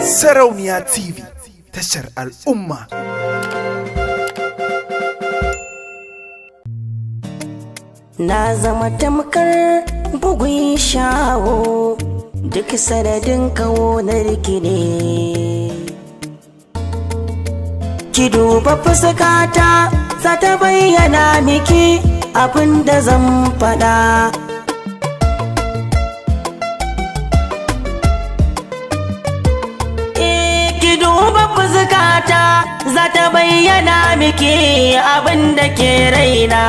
Sarauniya TV, tashar al'umma. Na zama tamkar bugun shawo, duk sanadin kawo na rikine. Ki duba fuskata, za ta bayyana miki abin da zan faɗa. Ki duba fuskata, za ta bayyana miki abin da ke raina.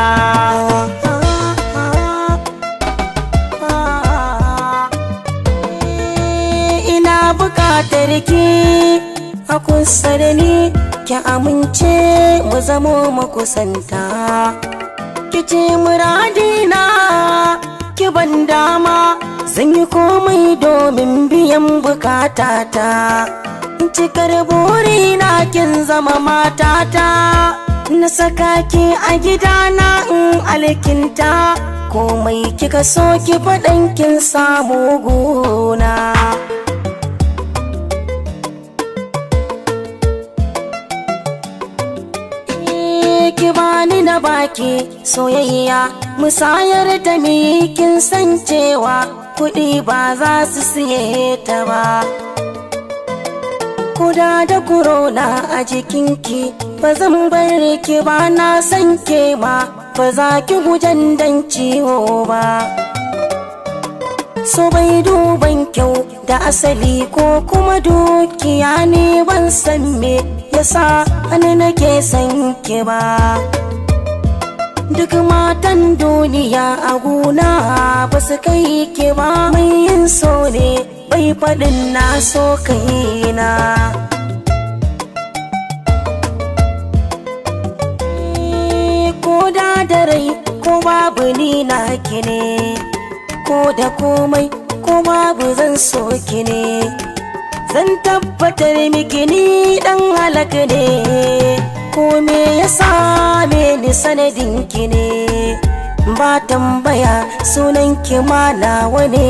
Ina buƙatar ki a kusa da ni, ki amince mu zamo makusanta. Ki ce muradina, ki ban dama, zan yi komai domin biyan bukatata. Cikar burina, kin zama matata, na saka ki a gidana in alkinta. Komai kika so ki faɗan, kin samu gona. Ki bani na baki soyayya, musayar ta mi, kin san cewa kuɗi ba za su siye ta ba. Kuda da corona a jikinki, ba zan bar ki ba, na san ke ma ba za ki gujan dan ciwo ba. So bai duban kyau da asali ko kuma dukiya ne, ban san me yasa hannu nake san ki ba. Duk matan duniya a guna ba su kai ki ba, mai yin so ne bai faɗin na so kaina. Ko da da rai ko babu, ni na ki ne, ko da komai ko babu, zan so ki ne. Zan tabbatar miki ni dan halak ne, ko me ya same ni sanadin ki ne. Ba tambaya, sunan ki ma nawa ne,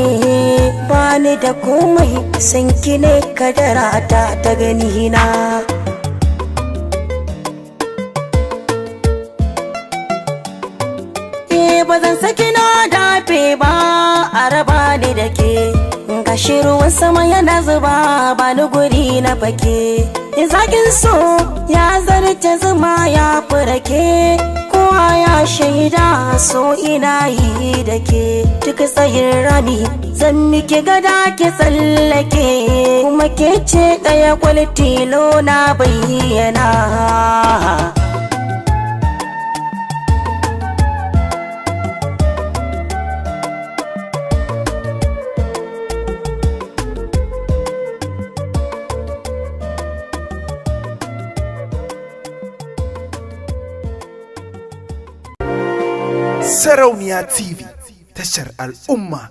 ba ni da komai, san ki ne kadara ta ta gani na. Ba zan saki na dafe ba a raba ni da ke. Gashi ruwan sama yana zuba, ba ni guri na fake. Zakin so ya zarce zuma, ya furake, kowa ya shaida so ina yi da ke. Duk tsayin rami zan miki gada ki tsallake, kuma ke ce ɗaya kwalitilo na bayyana. Sarauniya TV, tashar al'umma.